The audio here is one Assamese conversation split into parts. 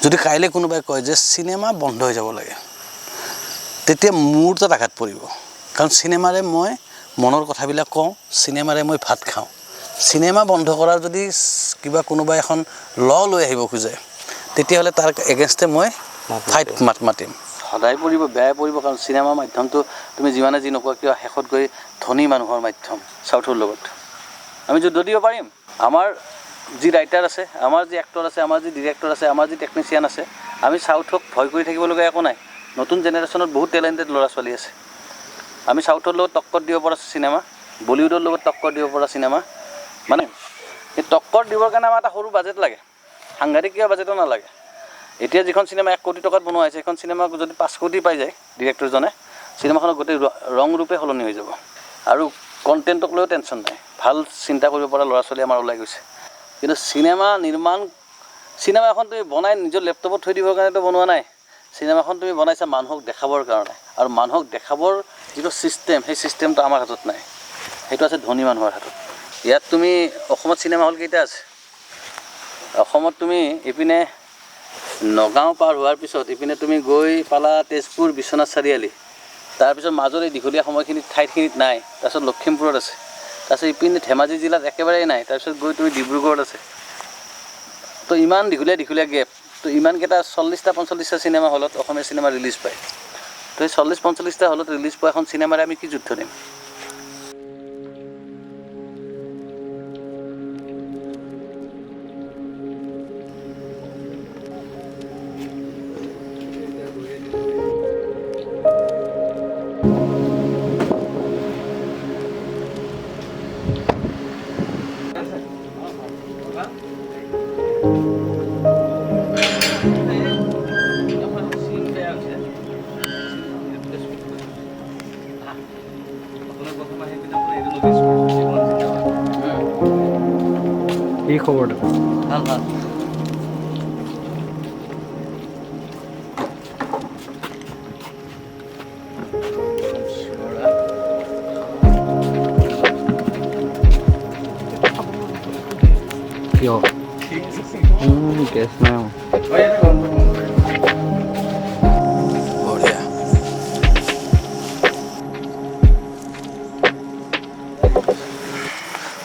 যদি কাইলৈ কোনোবাই কয় যে চিনেমা বন্ধ হৈ যাব লাগে, তেতিয়া মোৰ তাত আঘাত পৰিব। কাৰণ চিনেমাৰে মই মনৰ কথাবিলাক কওঁ, চিনেমাৰে মই ভাত খাওঁ। চিনেমা বন্ধ কৰাৰ যদি কিবা কোনোবাই এখন ল লৈ আহিব খোজে, তেতিয়াহ'লে তাৰ এগেইনষ্টে মই ফাইট মাত মাতিম। সদায় পৰিব, বেয়াই পৰিব। কাৰণ চিনেমা মাধ্যমটো তুমি যিমানে যি নোকোৱা কিয়, শেষত গৈ ধনী মানুহৰ মাধ্যম। চাউথৰ লগত আমি যুদ্ধ দিব পাৰিম? আমাৰ যি ৰাইটাৰ আছে, আমাৰ যি এক্টৰ আছে, আমাৰ যি ডিৰেক্টৰ আছে, আমাৰ যি টেকনিচিয়ান আছে, আমি চাউথক ভয় কৰি থাকিব লগা একো নাই। নতুন জেনেৰেশ্যনত বহুত টেলেণ্টেড ল'ৰা ছোৱালী আছে। আমি চাউথৰ লগত টক্কৰ দিব পৰা চিনেমা, বলিউডৰ লগত টক্কৰ দিব পৰা চিনেমা, মানে এই টক্কৰ দিবৰ কাৰণে আমাৰ এটা সৰু বাজেট লাগে, সাংঘাতিক কিবা বাজেটো নালাগে। এতিয়া যিখন চিনেমা 1 কোটি টকাত বনোৱা হৈছে, সেইখন চিনেমা যদি 5 কোটি পাই যায় ডিৰেক্টৰজনে, চিনেমাখনৰ গোটেই ৰং ৰূপে সলনি হৈ যাব। আৰু কণ্টেণ্টক লৈও টেনশ্যন নাই, ভাল চিন্তা কৰিব পৰা ল'ৰা ছোৱালী আমাৰ ওলাই গৈছে। কিন্তু চিনেমা নিৰ্মাণ, চিনেমা এখন তুমি বনাই নিজৰ লেপটপত থৈ দিবৰ কাৰণেতো বনোৱা নাই। চিনেমাখন তুমি বনাইছা মানুহক দেখাবৰ কাৰণে। আৰু মানুহক দেখাবৰ যিটো ছিষ্টেম, সেই ছিষ্টেমটো আমাৰ হাতত নাই, সেইটো আছে ধনী মানুহৰ হাতত। ইয়াত তুমি অসমত চিনেমা হল কেইটা আছে? অসমত তুমি ইপিনে নগাঁও পাৰ হোৱাৰ পিছত ইপিনে তুমি গৈ পালা তেজপুৰ, বিশ্বনাথ চাৰিআলি, তাৰপিছত মাজৰ এই দীঘলীয়া সময়খিনিত ঠাইখিনিত নাই। তাৰপিছত লখিমপুৰত আছে, তাৰপিছত ইপিনে ধেমাজি জিলাত একেবাৰেই নাই, তাৰপিছত গৈ তুমি ডিব্ৰুগড়ত আছে। তো ইমান দীঘলীয়া দীঘলীয়া গেপ। তো ইমানকেইটা 40টা 45টা চিনেমা হলত অসমীয়া চিনেমা ৰিলিজ পায়। তো এই 40 45টা হলত ৰিলিজ পোৱা এখন চিনেমাৰে আমি কি যুদ্ধ দিম? কি খবৰটো? ভাল ভাল। কিয় গেছ নাই? বঢ়িয়া।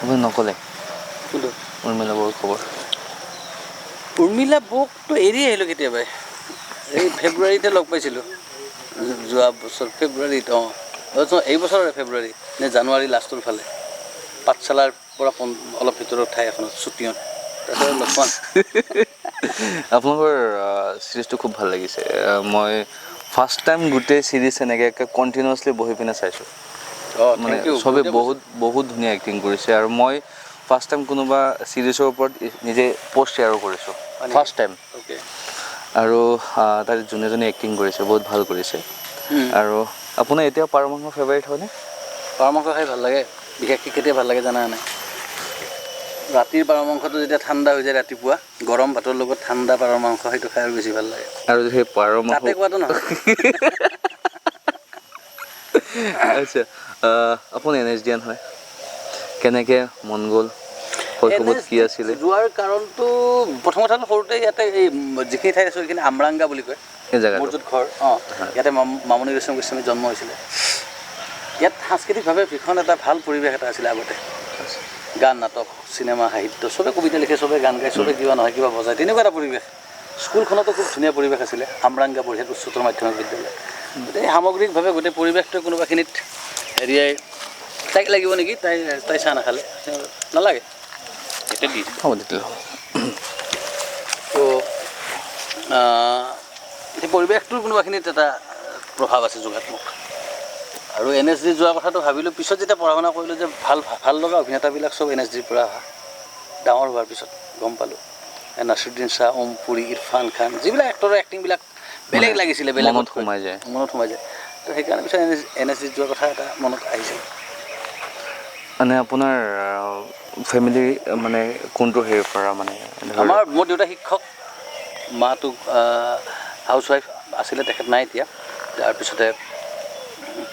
আপুনি নক'লে। কোনটো? উৰ্মিলা বৌৰ খবৰ। উৰ্মিলা বৌকতো এৰি আহিলোঁ কেতিয়াবাই। এই ফেব্ৰুৱাৰীতে লগ পাইছিলোঁ, যোৱা বছৰ ফেব্ৰুৱাৰীত। অঁ, এই বছৰৰে ফেব্ৰুৱাৰী নে জানুৱাৰী লাষ্টৰ ফালে, পাঠশালাৰ পৰা অলপ ভিতৰৰ ঠাই এখনত শ্বুটিঙত, তাৰপিছত লগ পোৱা নাই। আপোনালোকৰ চিৰিজটো খুব ভাল লাগিছে। মই ফাৰ্ষ্ট টাইম গোটেই চিৰিজ এনেকৈ কণ্টিনিউৱাছলি বহি পিনে চাইছোঁ। মানে Thank you. চবে বহুত বহুত ধুনীয়া এক্টিং কৰিছে আৰু মই ফাৰ্ষ্ট টাইম কোনোবা চিৰিজৰ ওপৰত নিজে পষ্ট শ্বেয়াৰো কৰিছোঁ। হয় নেকি? First time. আৰু তাত যোনে যোনে এক্টিং কৰিছে, বহুত ভাল কৰিছে। আৰু আপোনাৰ এতিয়া পাৰ মাংস ফেভাৰিট হয়নে? পাৰ মাংস খাই ভাল লাগে। বিশেষকৈ কেতিয়া ভাল লাগে জানা নাই? ৰাতিৰ পাৰ মাংসটো যেতিয়া ঠাণ্ডা হৈ যায়, ৰাতিপুৱা গৰম ভাতৰ লগত ঠাণ্ডা পাৰৰ মাংস, সেইটো খাই আৰু বেছি ভাল লাগে। আৰু সেই পাৰ মাংস তাতে কোৱাটো নহয়। আচ্ছা, আপুনি এন এছ ডিয়ান হয়, কেনেকৈ মন গ'ল? শৈশৱত কি আছিলে? যোৱাৰ কাৰণটো প্ৰথম কথা হ'ল সৰুতে ইয়াতে এই যিখিনি ঠাইত আছোঁ, সেইখিনি আমৰাংগা বুলি কয়। এই জেগাটো? মোৰ য'ত ঘৰ, অঁ, ইয়াতে মামণি ৰয়ছম গোস্বামী জন্ম হৈছিলে। ইয়াত সাংস্কৃতিকভাৱে ভীষণ এটা ভাল পৰিৱেশ এটা আছিলে আগতে। গান, নাটক, চিনেমা, সাহিত্য, চবে কবিতা লিখে, চবে গান গায়, চবে কিবা নহয় কিবা বজায়, তেনেকুৱা এটা পৰিৱেশ। স্কুলখনতো খুব ধুনীয়া পৰিৱেশ আছিলে, আমৰাংগা বৰহিয়াত উচ্চতৰ মাধ্যমিক বিদ্যালয়। গতিকে সামগ্ৰিকভাৱে গোটেই পৰিৱেশটোৱে কোনোবাখিনিত হেৰিয়াই তাইক লাগিব নেকি? তাই তাই চাহ নাখালে নালাগে, এতিয়া দি হ'ব, দিলে হ'ব। তো সেই পৰিৱেশটোৰ কোনোবাখিনিত এটা প্ৰভাৱ আছে যোগাত্মক। আৰু এন এছ ডি যোৱাৰ কথাটো ভাবিলোঁ পিছত, যেতিয়া পঢ়া শুনা কৰিলোঁ যে ভাল ভাল লগা অভিনেতাবিলাক চব এন এছ ডিৰ পৰা অহা। ডাঙৰ হোৱাৰ পিছত গম পালোঁ, নাছিৰুদ্দিন শ্বাহ, ওম পুৰী, ইৰফান খান, যিবিলাক এক্টৰৰ এক্টিংবিলাক বেলেগ লাগিছিলে, বেলেগ মনত সোমাই যায়। মনত সোমাই যায়। তো সেইকাৰণে পিছত এন এছ ডিত যোৱাৰ কথা এটা মনত আহিছিল। মানে আপোনাৰ ফেমিলি মানে কোনটো হেৰিৰ পৰা মানে ধৰি আমাৰ মোৰ দেউতা শিক্ষক, মাটো হাউচ ৱাইফ আছিলে, তেখেত নাই এতিয়া। তাৰপিছতে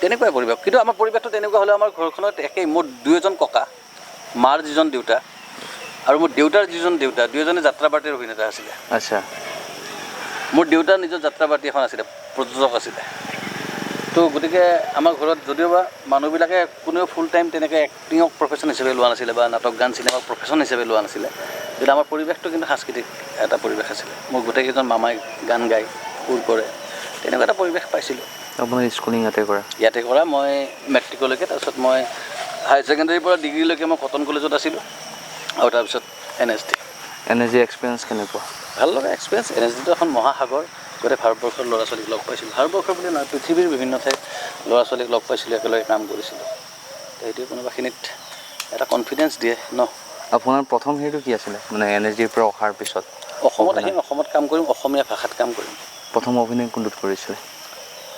তেনেকুৱাই পৰিৱেশ। কিন্তু আমাৰ পৰিৱেশটো তেনেকুৱা হ'লেও আমাৰ ঘৰখনত একেই মোৰ দুয়োজন ককা, মাৰ যিজন দেউতা আৰু মোৰ দেউতাৰ যিজন দেউতা, দুয়োজনে যাত্ৰা পাৰ্টীৰ অভিনেতা আছিলে। মোৰ দেউতাৰ নিজৰ যাত্ৰা পাৰ্টি এখন আছিলে, প্ৰযোজক আছিলে। তো গতিকে আমাৰ ঘৰত যদিওবা মানুহবিলাকে কোনেও ফুল টাইম তেনেকৈ এক্টিঙক প্ৰফেশ্যন হিচাপে লোৱা নাছিলে বা নাটক গান চিনেমাক প্ৰফেশ্যন হিচাপে লোৱা নাছিলে, কিন্তু আমাৰ পৰিৱেশটো কিন্তু সাংস্কৃতিক এটা পৰিৱেশ আছিলে। মোৰ গোটেইকেইজন মামাই গান গায়, সুৰ কৰে, তেনেকুৱা এটা পৰিৱেশ পাইছিলোঁ। আপোনাৰ স্কুলিং ইয়াতে কৰা? ইয়াতে কৰা মই মেট্ৰিকলৈকে। তাৰপিছত মই হায়াৰ ছেকেণ্ডেৰীৰ পৰা ডিগ্ৰীলৈকে মই কটন কলেজত আছিলোঁ আৰু তাৰপিছত NSD. NSD experience কেনেকুৱা? ভাল লগা এক্সপিৰিয়েঞ্চ। NSDটো এখন মহাসাগৰ, গোটেই ভাৰতবৰ্ষৰ ল'ৰা ছোৱালীক লগ পাইছিলোঁ। ভাৰতবৰ্ষৰ বুলি নহয়, পৃথিৱীৰ বিভিন্ন ঠাইত ল'ৰা ছোৱালীক লগ পাইছিলোঁ, একেলগে কাম কৰিছিলোঁ। তো সেইটোৱে কোনোবাখিনিত এটা কনফিডেঞ্চ দিয়ে ন। আপোনাৰ প্ৰথম হেৰিটো কি আছিলে, মানে NSDৰ পৰা অহাৰ পিছত? অসমত আহিম, অসমত কাম কৰিম, অসমীয়া ভাষাত কাম কৰিম। প্ৰথম অভিনয় কোনটোত কৰিছিলে?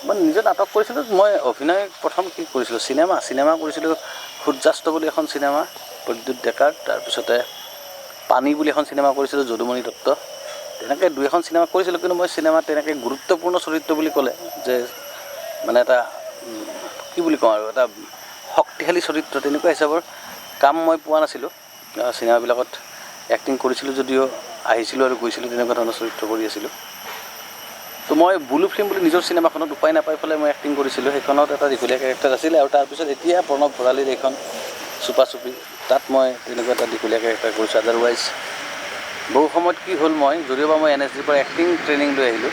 মই নিজে নাটক কৰিছিলোঁ। মই অভিনয় প্ৰথম কি কৰিছিলোঁ, চিনেমা কৰিছিলোঁ। সূৰ্যাস্ত বুলি এখন চিনেমা, প্ৰদ্যুৎ ডেকাৰ। তাৰপিছতে পানী বুলি এখন চিনেমা কৰিছিলোঁ, যদুমণি দত্ত। তেনেকৈ দুই এখন চিনেমা কৰিছিলোঁ। কিন্তু মই চিনেমাত তেনেকৈ গুৰুত্বপূৰ্ণ চৰিত্ৰ বুলি ক'লে যে মানে এটা কি বুলি কওঁ আৰু, এটা শক্তিশালী চৰিত্ৰ, তেনেকুৱা হিচাপৰ কাম মই পোৱা নাছিলোঁ। চিনেমাবিলাকত এক্টিং কৰিছিলোঁ যদিও আহিছিলোঁ আৰু গৈছিলোঁ, তেনেকুৱা ধৰণৰ চৰিত্ৰ কৰি আছিলোঁ। তো মই বুলু ফিল্ম বুলি নিজৰ চিনেমাখনত উপায় নাপাই পেলাই মই এক্টিং কৰিছিলোঁ। সেইখনত এটা দীঘলীয়া কেৰেক্টাৰ আছিলে। আৰু তাৰপিছত এতিয়া প্ৰণৱ ভৰালীৰ এইখন চুপা চুপি, তাত মই তেনেকুৱা এটা দীঘলীয়া কেৰেক্টাৰ কৰিছোঁ। আদাৰৱাইজ বহু সময়ত কি হ'ল, মই যদিওবা মই NSDৰ পৰা এক্টিং ট্ৰেইনিং লৈ আহিলোঁ,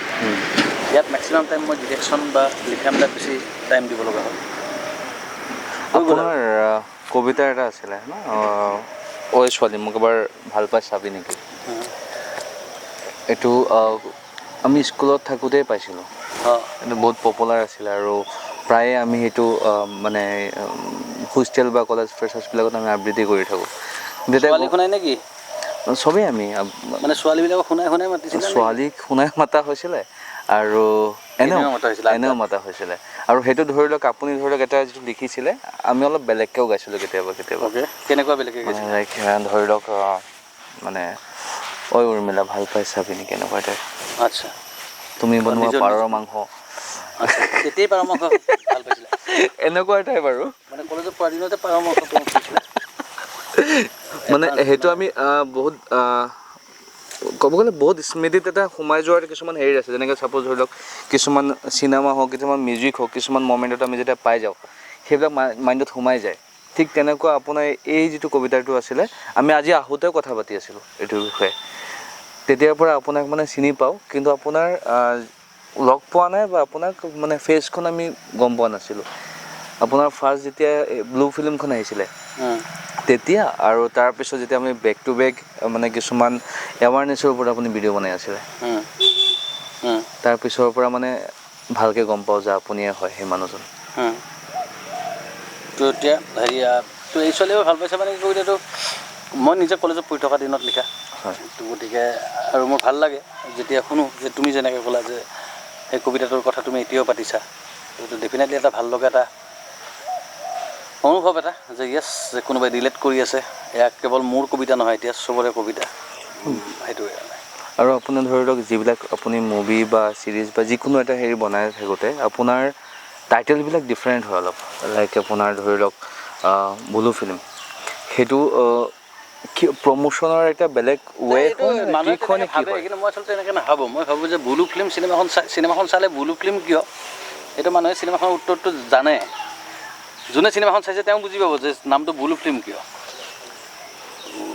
ইয়াত মেক্সিমাম টাইম মই ডিৰেকশ্যন বা লিখা মেলাত বেছি টাইম দিব লগা হ'ল। আপোনাৰ কবিতা এটা আছিলে ন, ঐ ছোৱালী মোক এবাৰ ভাল পাই চাবি নেকি, এইটো আমি স্কুলত থাকোঁতেই পাইছিলোঁ। এইটো বহুত পপুলাৰ আছিলে আৰু প্ৰায়ে আমি সেইটো মানে হোষ্টেল বা কলেজ ফ্ৰেছাৰ্ছবিলাকত আমি আবৃত্তি কৰি থাকোঁ। ছোৱালী শুনাই নেকি? চবেই আমি মানে ছোৱালীবিলাকক শুনাই শুনাই মাতিছিলে? ছোৱালীক শুনাই মাতা হৈছিলে আৰু এনেও মাতা হৈছিলে। আৰু সেইটো ধৰি লওক আপুনি ধৰি লওক এটা যিটো লিখিছিলে, আমি অলপ বেলেগকৈও গাইছিলোঁ কেতিয়াবা কেতিয়াবা। কেনেকুৱা বেলেগকৈ গাইছিলে? লাইক ধৰি লওক মানে ঐ উৰ্মিলা ভাল পাই চাবি নেকি, এনেকুৱা টাইপ। আচ্ছা, তুমি বনোৱা পাৰৰ মাংস। তেতিয়াই পাৰৰ মাংস ভাল পাইছিলা? এনেকুৱা টাইপ আৰু, মানে কলেজত পঢ়া দিনতে পাৰৰ মাংস পাইছিলা? মানে সেইটো আমি বহুত ক'ব গ'লে বহুত স্মৃতিত এটা সোমাই যোৱাৰ কিছুমান হেৰি আছে। যেনেকৈ ছাপ'জ ধৰি লওক কিছুমান চিনেমা হওক, কিছুমান মিউজিক হওক, কিছুমান মমেণ্টত আমি যেতিয়া পাই যাওঁ, সেইবিলাক মাইণ্ডত সোমাই যায়। ঠিক তেনেকুৱা আপোনাৰ এই যিটো কবিতাটো আছিলে, আমি আজি আহোঁতেও কথা পাতি আছিলোঁ এইটোৰ বিষয়ে। তেতিয়াৰ পৰা আপোনাক মানে চিনি পাওঁ, কিন্তু আপোনাৰ লগ পোৱা নাই বা আপোনাক মানে ফেচখন আমি গম পোৱা নাছিলোঁ। আপোনাৰ ফাৰ্ষ্ট যেতিয়া ব্লু ফিল্মখন আহিছিলে তেতিয়া, আৰু তাৰপিছত যেতিয়া আমি বেক টু বেক মানে কিছুমান এৱাৰনেছৰ ওপৰত আপুনি ভিডিঅ' বনাই আছিলে, তাৰপিছৰ পৰা মানে ভালকৈ গম পাওঁ যে আপুনিয়ে হয় সেই মানুহজন। তো এতিয়া হেৰি, তো এই ছোৱালীয়ে ভাল পাইছে মানে কবিতাটো মই নিজে কলেজত পঢ়ি থকা দিনত লিখা। তো গতিকে আৰু মোৰ ভাল লাগে যেতিয়া শুনো যে তুমি যেনেকৈ ক'লা যে সেই কবিতাটোৰ কথা তুমি এতিয়াও পাতিছা, এইটো ডেফিনেটলি এটা ভাল লগা এটা অনুভৱ এটা যে য়েছ, যে কোনোবাই ৰিলেট কৰি আছে। এয়া কেৱল মোৰ কবিতা নহয়, এতিয়া চবৰে কবিতা, সেইটোৱে। আৰু আপুনি ধৰি লওক যিবিলাক আপুনি মুভি বা ছিৰিজ বা যিকোনো এটা হেৰি বনাই থাকোঁতে আপোনাৰ টাইটেলবিলাক ডিফাৰেণ্ট হয় অলপ। লাইক আপোনাৰ ধৰি লওক বুলু ফিল্ম, সেইটো কি প্ৰমোশ্যনৰ এটা বেলেগ ৱে? কিন্তু মই আচলতে তেনেকৈ নাভাবোঁ। মই ভাবোঁ যে বুলু ফিল্ম চিনেমাখন চালে বুলু ফিল্ম কিয়, সেইটো মানুহে চিনেমাখনৰ উত্তৰটো জানে। যোনে চিনেমাখন চাইছে তেওঁ বুজি পাব যে নামটো বুলু ফিল্ম কিয়।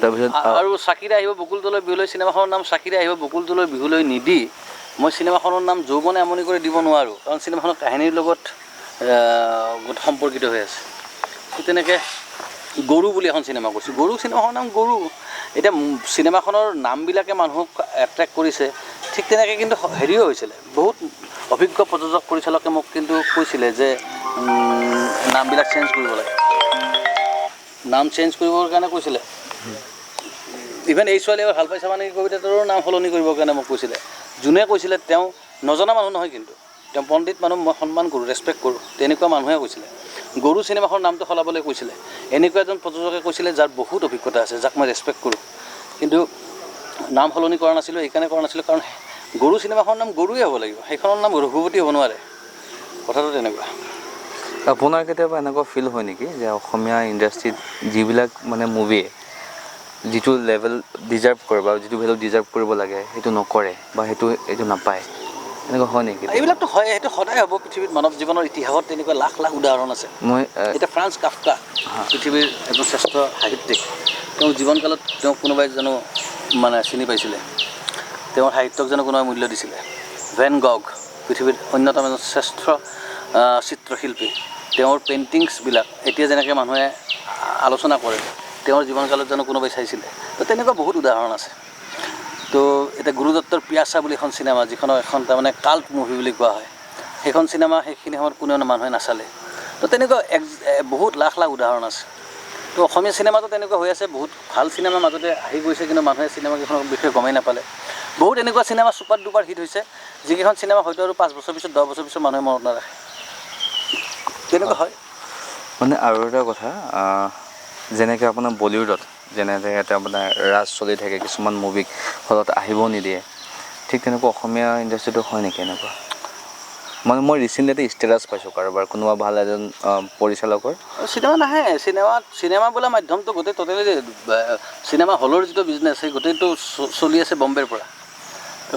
তাৰপিছত আৰু চাকিৰে আহিব বকুল তলৰ বিহুলৈ, চিনেমাখনৰ নাম চাকিৰে আহিব বকুল তলৰ বিহুলৈ নিদি মই চিনেমাখনৰ নাম যৌৱনে আমনি কৰি দিব নোৱাৰোঁ, কাৰণ চিনেমাখনৰ কাহিনীৰ লগত সম্পৰ্কিত হৈ আছে। ঠিক তেনেকৈ গৰু বুলি এখন চিনেমা কৰিছোঁ, গৰু চিনেমাখনৰ নাম গৰু। এতিয়া চিনেমাখনৰ নামবিলাকে মানুহক এট্ৰেক্ট কৰিছে। ঠিক তেনেকৈ কিন্তু হেৰিও হৈছিলে, বহুত অভিজ্ঞ প্ৰযোজক পৰিচালকে মোক কিন্তু কৈছিলে যে নামবিলাক চেঞ্জ কৰিব লাগে, নাম চেঞ্জ কৰিবৰ কাৰণে কৈছিলে। ইভেন এই ছোৱালীয়ে ভাল পাইছে মানে কবিতাটোৰো নাম সলনি কৰিবৰ কাৰণে মোক কৈছিলে। যোনে কৈছিলে তেওঁ নজনা মানুহ নহয়, কিন্তু তেওঁ পণ্ডিত মানুহ, মই সন্মান কৰোঁ, ৰেচপেক্ট কৰোঁ, তেনেকুৱা মানুহে কৈছিলে। গৰু চিনেমাখনৰ নামটো সলাবলৈ কৈছিলে। এনেকুৱা এজন প্ৰযোজকে কৈছিলে যাৰ বহুত অভিজ্ঞতা আছে, যাক মই ৰেচপেক্ট কৰোঁ, কিন্তু নাম সলনি কৰা নাছিলোঁ। এইকাৰণে কৰা নাছিলোঁ কাৰণ গৰু চিনেমাখনৰ নাম গৰুৱে হ'ব লাগিব, সেইখনৰ নাম ৰঘুপতি হ'ব নোৱাৰে। কথাটো তেনেকুৱা। আপোনাৰ কেতিয়াবা এনেকুৱা ফিল হয় নেকি যে অসমীয়া ইণ্ডাষ্ট্ৰীত যিবিলাক মানে মুভিয়ে যিটো লেভেল ডিজাৰ্ভ কৰে বা যিটো ভেলু ডিজাৰ্ভ কৰিব লাগে সেইটো নকৰে বা এইটো নাপায়, এনেকুৱা হয় নেকি? এইবিলাকতো হয়, সেইটো সদায় হ'ব। পৃথিৱীত মানৱ জীৱনৰ ইতিহাসত তেনেকুৱা লাখ লাখ উদাহৰণ আছে। মই এতিয়া ফ্ৰান্স কাফকা, পৃথিৱীৰ এজন শ্ৰেষ্ঠ সাহিত্যিক, তেওঁ জীৱনকালত তেওঁক কোনোবাই জানো মানে চিনি পাইছিলে? তেওঁৰ সাহিত্যক জানো কোনোবাই মূল্য দিছিলে? ভেন গগ, পৃথিৱীৰ অন্যতম এজন শ্ৰেষ্ঠ চিত্ৰশিল্পী, তেওঁৰ পেইণ্টিংছবিলাক এতিয়া যেনেকৈ মানুহে আলোচনা কৰে, তেওঁৰ জীৱনকালত জানো কোনোবাই চাইছিলে? তো তেনেকুৱা বহুত উদাহৰণ আছে। তো এতিয়া গুৰুদত্তৰ পিয়াছা বুলি এখন চিনেমা, যিখনৰ এখন তাৰমানে কাল্ট মুভি বুলি কোৱা হয়, সেইখন চিনেমা সেইখিনি সময়ত কোনেও মানুহে নাচালে। তো তেনেকুৱা বহুত লাখ লাখ উদাহৰণ আছে। তো অসমীয়া চিনেমাটো তেনেকুৱা হৈ আছে, বহুত ভাল চিনেমা মাজতে আহি গৈছে, কিন্তু মানুহে চিনেমাকেইখনৰ বিষয়ে গমেই নাপালে। বহুত এনেকুৱা চিনেমা ছুপাৰ ডুপাৰ হিট হৈছে, যিকেইখন চিনেমা হয়তো আৰু 5 বছৰ পিছত, 10 বছৰ পিছত মানুহে মনত নাৰাখে, তেনেকুৱা হয়। মানে আৰু এটা কথা, যেনেকৈ আপোনাৰ বলিউডত যেনেকৈ এটা আপোনাৰ ৰাজ চলি থাকে, কিছুমান মুভিক হলত আহিব নিদিয়ে, ঠিক তেনেকুৱা অসমীয়া ইণ্ডাষ্ট্ৰিটো হয় নেকি এনেকুৱা? মানে মই ৰিচেণ্টলি এটা ষ্টেটাছ পাইছোঁ কাৰোবাৰ, কোনোবা ভাল এজন পৰিচালকৰ চিনেমা নাহে। চিনেমা বোলা মাধ্যমটো গোটেই ট'টেলি চিনেমা হলৰ যিটো বিজনেছ, সেই গোটেইটো চলি আছে বম্বেৰ পৰা।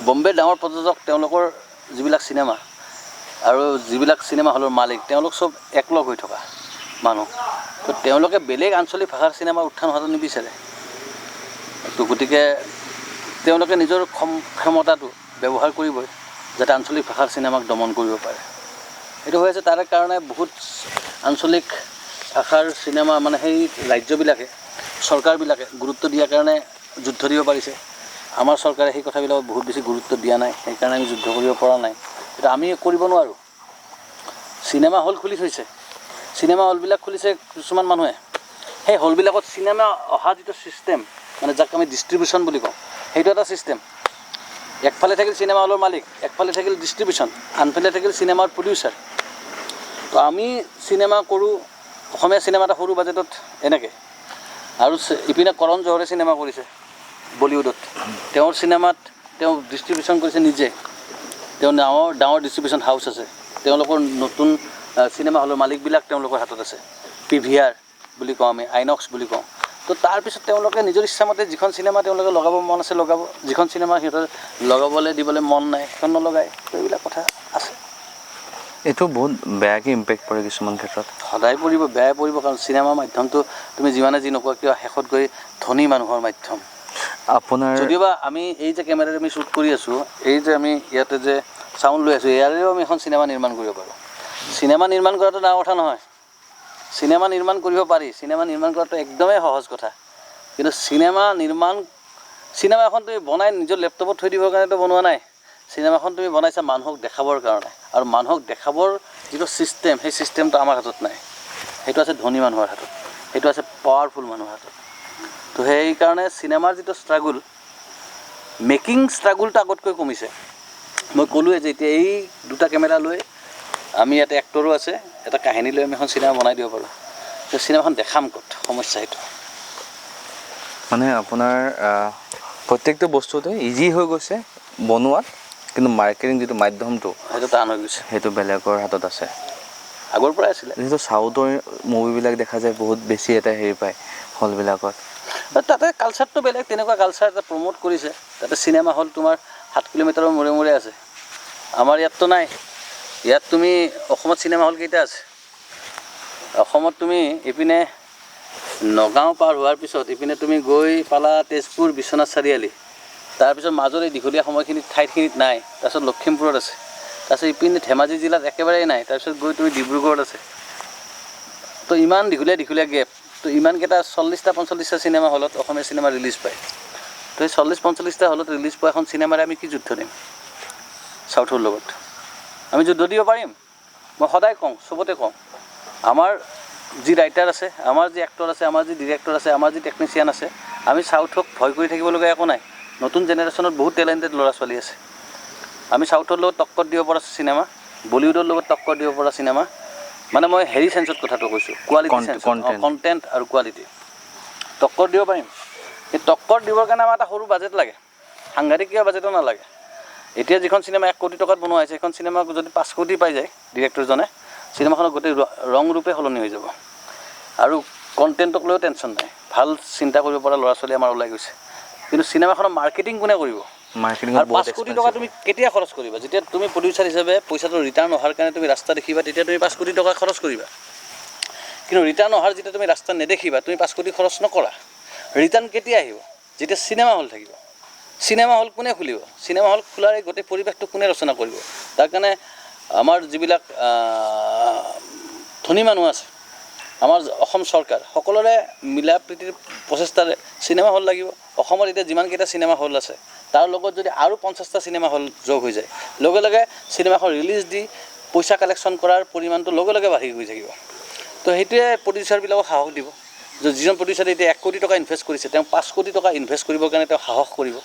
বম্বেৰ ডাঙৰ প্ৰযোজক, তেওঁলোকৰ যিবিলাক চিনেমা আৰু যিবিলাক চিনেমা হলৰ মালিক, তেওঁলোক চব একলগ হৈ থকা মানুহ। তো তেওঁলোকে বেলেগ আঞ্চলিক ভাষাৰ চিনেমাৰ উত্থান হোৱাটো নিবিচাৰে। তো গতিকে তেওঁলোকে নিজৰ ক্ষমতাটো ব্যৱহাৰ কৰিবই, যাতে আঞ্চলিক ভাষাৰ চিনেমাক দমন কৰিব পাৰে। সেইটো হৈ আছে। তাৰে কাৰণে বহুত আঞ্চলিক ভাষাৰ চিনেমা মানে সেই ৰাজ্যবিলাকে, চৰকাৰবিলাকে গুৰুত্ব দিয়াৰ কাৰণে যুদ্ধ দিব পাৰিছে। আমাৰ চৰকাৰে সেই কথাবিলাকত বহুত বেছি গুৰুত্ব দিয়া নাই, সেইকাৰণে আমি যুদ্ধ কৰিব পৰা নাই। এতিয়া আমি কৰিব নোৱাৰোঁ। চিনেমা হল খুলি থৈছে, চিনেমা হলবিলাক খুলিছে কিছুমান মানুহে, সেই হলবিলাকত চিনেমা অহা যিটো ছিষ্টেম, মানে যাক আমি ডিষ্ট্ৰিবিউশ্যন বুলি কওঁ, সেইটো এটা ছিষ্টেম। একফালে থাকিল চিনেমা হলৰ মালিক, একফালে থাকিল ডিষ্ট্ৰিবিউশ্যন, আনফালে থাকিল চিনেমাৰ প্ৰডিউচাৰ। তো আমি চিনেমা কৰোঁ, অসমীয়া চিনেমা এটা সৰু বাজেটত এনেকৈ, আৰু ইপিনে কৰণ জহৰে চিনেমা কৰিছে বলিউডত, তেওঁৰ চিনেমাত তেওঁ ডিষ্ট্ৰিবিউশ্যন কৰিছে নিজে, তেওঁ ডাঙৰ ডাঙৰ ডিষ্ট্ৰিবিউশ্যন হাউচ আছে, তেওঁলোকৰ নতুন চিনেমা হলৰ মালিকবিলাক তেওঁলোকৰ হাতত আছে, PVR বুলি কওঁ আমি, আইনক্স বুলি কওঁ। তো তাৰপিছত তেওঁলোকে নিজৰ ইচ্ছামতে যিখন চিনেমা তেওঁলোকে লগাব মন আছে লগাব, যিখন চিনেমা সিহঁতৰ লগাবলৈ দিবলৈ মন নাই সেইখন নলগায়। তো এইবিলাক কথা আছে। এইটো বহুত বেয়াকৈ ইম্পেক্ট পৰে কিছুমান ক্ষেত্ৰত। সদায় পৰিব, বেয়াই পৰিব, কাৰণ চিনেমা মাধ্যমটো তুমি যিমানে যি নোকোৱা কিয় শেষত গৈ ধনী মানুহৰ মাধ্যম। আপোনাৰ যদিওবা আমি এই যে কেমেৰাৰে আমি শ্বুট কৰি আছোঁ, এই যে আমি ইয়াতে যে চাউণ্ড লৈ আছোঁ, ইয়াৰেও আমি এখন চিনেমা নিৰ্মাণ কৰিব পাৰোঁ। চিনেমা নিৰ্মাণ কৰাটো ডাঙৰ কথা নহয়, চিনেমা নিৰ্মাণ কৰিব পাৰি, চিনেমা নিৰ্মাণ কৰাটো একদমেই সহজ কথা। কিন্তু চিনেমা এখন তুমি বনাই নিজৰ লেপটপত থৈ দিবৰ কাৰণেতো বনোৱা নাই, চিনেমাখন তুমি বনাইছা মানুহক দেখাবৰ কাৰণে, আৰু মানুহক দেখাবৰ যিটো ছিষ্টেম, সেই ছিষ্টেমটো আমাৰ হাতত নাই, সেইটো আছে ধনী মানুহৰ হাতত, সেইটো আছে পাৱাৰফুল মানুহৰ হাতত। তো সেইকাৰণে চিনেমাৰ যিটো ষ্ট্ৰাগুল, মেকিং ষ্ট্ৰাগুলটো আগতকৈ কমিছে। মই ক'লোৱে যে এতিয়া এই দুটা কেমেৰা লৈ আমি ইয়াতে এক্টৰো আছে, এটা কাহিনী লৈ আমি এখন চিনেমা বনাই দিব পাৰোঁ। তো চিনেমাখন দেখাম ক'ত, সমস্যা সেইটো। মানে আপোনাৰ প্ৰত্যেকটো বস্তুতে ইজি হৈ গৈছে বনোৱাত, কিন্তু মাৰ্কেটিং যিটো মাধ্যমটো সেইটো টান হৈ গৈছে, সেইটো বেলেগৰ হাতত আছে, আগৰ পৰাই আছিলে। যিহেতু চাউথৰ মুভিবিলাক দেখা যায় বহুত বেছি এটা হেৰি পায় হলবিলাকত, তাতে কালচাৰটো বেলেগ, তেনেকুৱা কালচাৰ এটা প্ৰম'ট কৰিছে। তাতে চিনেমা হল তোমাৰ 7 কিলোমিটাৰৰ মূৰে মূৰে আছে, আমাৰ ইয়াততো নাই। ইয়াত তুমি অসমত চিনেমা হল কেইটা আছে? অসমত তুমি ইপিনে নগাঁও পাৰ হোৱাৰ পিছত ইপিনে তুমি গৈ পালা তেজপুৰ, বিশ্বনাথ চাৰিআলি, তাৰপিছত মাজৰ এই দীঘলীয়া সময়খিনিত ঠাইখিনিত নাই, তাৰপিছত লখিমপুৰত আছে, তাৰপিছত ইপিনে ধেমাজি জিলাত একেবাৰেই নাই, তাৰপিছত গৈ তুমি ডিব্ৰুগড়ত আছে। তো ইমান দীঘলীয়া দীঘলীয়া গেপ, তো ইমানকেইটা 40টা 45টা চিনেমা হলত অসমীয়া চিনেমা ৰিলিজ পায়। তো এই 40 45টা হলত ৰিলিজ পোৱা এখন চিনেমাৰে আমি কি যুদ্ধ দিম চাউথৰ লগত? আমি যুদ্ধ দিব পাৰিম? মই সদায় কওঁ, চবতে কওঁ, আমাৰ যি ৰাইটাৰ আছে, আমাৰ যি এক্টৰ আছে, আমাৰ যি ডিৰেক্টৰ আছে, আমাৰ যি টেকনিচিয়ান আছে, আমি চাউথক ভয় কৰি থাকিবলগীয়া একো নাই। নতুন জেনেৰেশ্যনত বহুত টেলেণ্টেড ল'ৰা ছোৱালী আছে। আমি চাউথৰ লগত টক্কৰ দিব পৰা চিনেমা, বলিউডৰ লগত টক্কৰ দিব পৰা চিনেমা, মানে মই হেৰি চেঞ্চত কথাটো কৈছোঁ, কোৱালিটি চেঞ্চ, কণ্টেণ্ট আৰু কোৱালিটি টক্কৰ দিব পাৰিম। এই টক্কৰ দিবৰ কাৰণে আমাৰ এটা সৰু বাজেট লাগে, সাংঘাতিক কিবা বাজেটো নালাগে। এতিয়া যিখন চিনেমা 1 কোটি টকাত বনোৱা হৈছে, সেইখন চিনেমা যদি 5 কোটি পাই যায় ডিৰেক্টৰজনে, চিনেমাখনৰ গোটেই ৰং ৰূপে সলনি হৈ যাব, আৰু কণ্টেণ্টক লৈও টেনশ্যন নাই। ভাল চিন্তা কৰিব পৰা ল'ৰা ছোৱালী আমাৰ ওলাই গৈছে। কিন্তু চিনেমাখনৰ মাৰ্কেটিং কোনে কৰিব? মাৰ্কেটিঙত আৰু বহুত 5 কোটি টকা তুমি কেতিয়া খৰচ কৰিবা? যেতিয়া তুমি প্ৰডিউচাৰ হিচাপে পইচাটো ৰিটাৰ্ণ অহাৰ কাৰণে তুমি ৰাস্তা দেখিবা, তেতিয়া তুমি 5 কোটি টকা খৰচ কৰিবা। কিন্তু ৰিটাৰ্ণ অহাৰ যেতিয়া তুমি ৰাস্তা নেদেখিবা, তুমি 5 কোটি খৰচ নকৰা। ৰিটাৰ্ণ কেতিয়া আহিব? যেতিয়া চিনেমা হল থাকিব। চিনেমা হল কোনে খুলিব? চিনেমা হল খোলাৰ এই গোটেই পৰিৱেশটো কোনে ৰচনা কৰিব? তাৰ কাৰণে আমাৰ যিবিলাক ধনী মানুহ আছে, আমাৰ অসম চৰকাৰ, সকলোৰে মিলা প্ৰীতিৰ প্ৰচেষ্টাৰে চিনেমা হল লাগিব। অসমত এতিয়া যিমানকেইটা চিনেমা হল আছে, তাৰ লগত যদি আৰু 50টা চিনেমা হল যোগ হৈ যায়, লগে লগে চিনেমাখন ৰিলিজ দি পইচা কালেকশ্যন কৰাৰ পৰিমাণটো লগে লগে বাঢ়ি গৈ থাকিব। তো সেইটোৱে প্ৰডিউচাৰবিলাকক সাহস দিব যে যিজন প্ৰডিউচাৰে এতিয়া 1 কোটি টকা ইনভেষ্ট কৰিছে, তেওঁ 5 কোটি টকা ইনভেষ্ট কৰিবৰ কাৰণে তেওঁ সাহস কৰিব।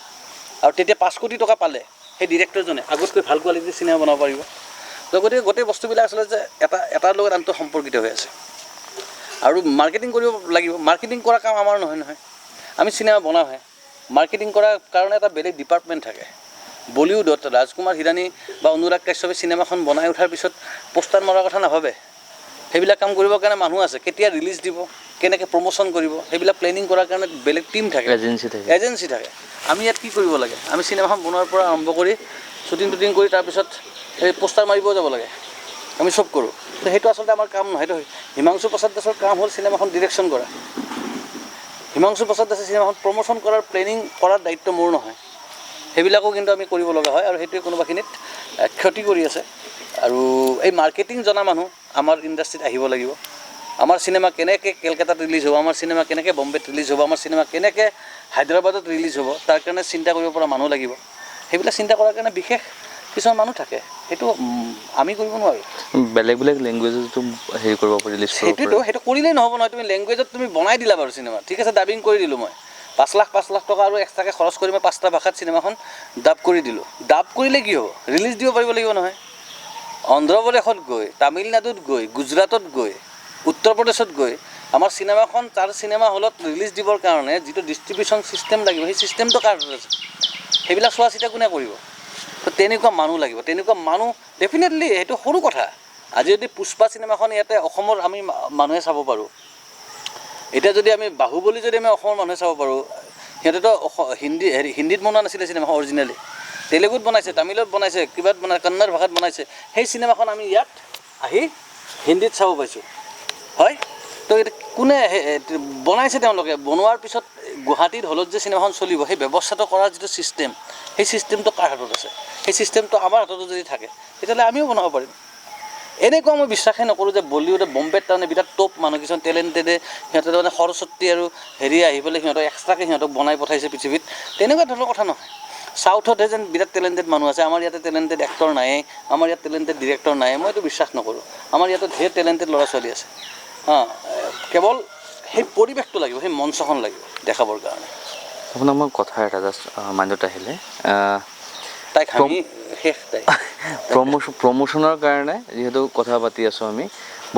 আৰু তেতিয়া 5 কোটি টকা পালে সেই ডিৰেক্টৰজনে আগতকৈ ভাল কোৱালিটিৰ চিনেমা বনাব পাৰিব। তো গতিকে গোটেই বস্তুবিলাক আচলতে যে এটা এটাৰ লগত আনটো সম্পৰ্কিত হৈ আছে। আৰু মাৰ্কেটিং কৰিব লাগিব। মাৰ্কেটিং কৰা কাম আমাৰ নহয় নহয়, আমি চিনেমা বনাওঁহে। মাৰ্কেটিং কৰাৰ কাৰণে এটা বেলেগ ডিপাৰ্টমেণ্ট থাকে। বলিউডত ৰাজকুমাৰ হিৰাণী বা অনুৰাগ কাশ্যপে চিনেমাখন বনাই উঠাৰ পিছত পোষ্টাৰ মৰাৰ কথা নাভাবে। সেইবিলাক কাম কৰিবৰ কাৰণে মানুহ আছে। কেতিয়া ৰিলিজ দিব, কেনেকৈ প্ৰমোশ্যন কৰিব, সেইবিলাক প্লেনিং কৰাৰ কাৰণে বেলেগ টীম থাকে। এজেঞ্চি থাকে। এজেঞ্চি থাকে। আমি ইয়াত কি কৰিব লাগে? আমি চিনেমাখন বনোৱাৰ পৰা আৰম্ভ কৰি শ্বুটিং টুটিং কৰি তাৰপিছত এই পোষ্টাৰ মাৰিবও যাব লাগে। আমি চব কৰোঁ। তো সেইটো আচলতে আমাৰ কাম নহয়। সেইটো হিমাংশু প্ৰসাদ দাসৰ কাম হ'ল চিনেমাখন ডিৰেকশ্যন কৰা। হিমাংশু প্ৰসাদ দাসে চিনেমাখন প্ৰমোশ্যন কৰাৰ প্লেনিং কৰাৰ দায়িত্ব মোৰ নহয়। সেইবিলাকো কিন্তু আমি কৰিব লগা হয় আৰু সেইটোৱে কোনোবাখিনিত ক্ষতি কৰি আছে। আৰু এই মাৰ্কেটিং জনা মানুহ আমাৰ ইণ্ডাষ্ট্ৰীত আহিব লাগিব। আমাৰ চিনেমা কেনেকৈ কেলকাতাত ৰিলিজ হ'ব, আমাৰ চিনেমা কেনেকৈ বম্বেত ৰিলিজ হ'ব, আমাৰ চিনেমা কেনেকৈ হায়দৰাবাদত ৰিলিজ হ'ব, তাৰ কাৰণে চিন্তা কৰিব পৰা মানুহ লাগিব। সেইবিলাক চিন্তা কৰাৰ কাৰণে বিশেষ কিছুমান মানুহ থাকে। সেইটো আমি কৰিব নোৱাৰোঁ। বেলেগ বেলেগ লেংগুৱেজতো হেৰি কৰিব পাৰি, ৰিলিজ কৰিব সেইটোতো পাৰি। সেইটো কৰিলেই নহ'ব নহয়। তুমি লেংগুৱেজত তুমি বনাই দিলা বাৰু চিনেমা, ঠিক আছে, ডাবিং কৰি দিলোঁ মই, 5 লাখ 5 লাখ টকা আৰু এক্সট্ৰাকৈ খৰচ কৰি মই পাঁচটা ভাষাত চিনেমাখন ডাব কৰি দিলোঁ। ডাব কৰিলে কি হ'ব? ৰিলিজ দিব পাৰিব লাগিব নহয়। অন্ধ্ৰপ্ৰদেশত গৈ, তামিলনাডুত গৈ, গুজৰাটত গৈ, উত্তৰ প্ৰদেশত গৈ আমাৰ চিনেমাখন তাৰ চিনেমা হলত ৰিলিজ দিবৰ কাৰণে যিটো ডিষ্ট্ৰিবিউশ্যন ছিষ্টেম লাগিব, সেই ছিষ্টেমটো কাৰ হাতত আছে? সেইবিলাক চোৱা চিতা কোনে কৰিব? তো তেনেকুৱা মানুহ লাগিব। তেনেকুৱা মানুহ ডেফিনেটলি, সেইটো সৰু কথা। আজি যদি পুষ্পা চিনেমাখন ইয়াতে অসমৰ আমি মানুহে চাব পাৰোঁ, এতিয়া যদি আমি বাহুবলী যদি আমি অসমৰ মানুহে চাব পাৰোঁ, সিহঁতেতো হিন্দী, হেৰি, হিন্দীত বনোৱা নাছিলে চিনেমাখন। অৰিজিনেলি তেলেগুত বনাইছে, তামিলত বনাইছে, কিবাত বনাই, কন্নড় ভাষাত বনাইছে। সেই চিনেমাখন আমি ইয়াত আহি হিন্দীত চাব পাইছোঁ, হয়। তো এইটো কোনে বনাইছে? তেওঁলোকে বনোৱাৰ পিছত গুৱাহাটীত হলত যে চিনেমাখন চলিব, সেই ব্যৱস্থাটো কৰাৰ যিটো ছিষ্টেম, সেই ছিষ্টেমটো কাৰ হাতত আছে? সেই ছিষ্টেমটো আমাৰ হাততো যদি থাকে, তেতিয়াহ'লে আমিও বনাব পাৰিম। এনেকুৱা মই বিশ্বাসেই নকৰোঁ যে বলিউডে, বম্বেত তাৰমানে বিৰাট টপ মানুহ কিছুমান টেলেণ্টেডে, সিহঁতে তাৰমানে সৰস্বতী আৰু হেৰি আহি পেলাই সিহঁতক এক্সট্ৰাকৈ সিহঁতক বনাই পঠাইছে পৃথিৱীত, তেনেকুৱা ধৰণৰ কথা নহয়। চাউথতহে যেন বিৰাট টেলেণ্টেড মানুহ আছে, আমাৰ ইয়াতে টেলেণ্টেড এক্টৰ নায়েই, আমাৰ ইয়াত টেলেণ্টেড ডিৰেক্টৰ নাই, মই এইটো বিশ্বাস নকৰোঁ। আমাৰ ইয়াতে ঢেৰ টেলেণ্টেড ল'ৰা ছোৱালী আছে। হা, কেৱল সেই পৰিৱেশটো লাগিব, সেই মঞ্চখন লাগিব দেখাবৰ কাৰণে। আপোনাৰ মই কথা এটা জাষ্ট মাইণ্ডত আহিলে। তাইক হাঁহি শেষ তাই। প্ৰমোশ্যনৰ কাৰণে যিহেতু কথা পাতি আছোঁ আমি,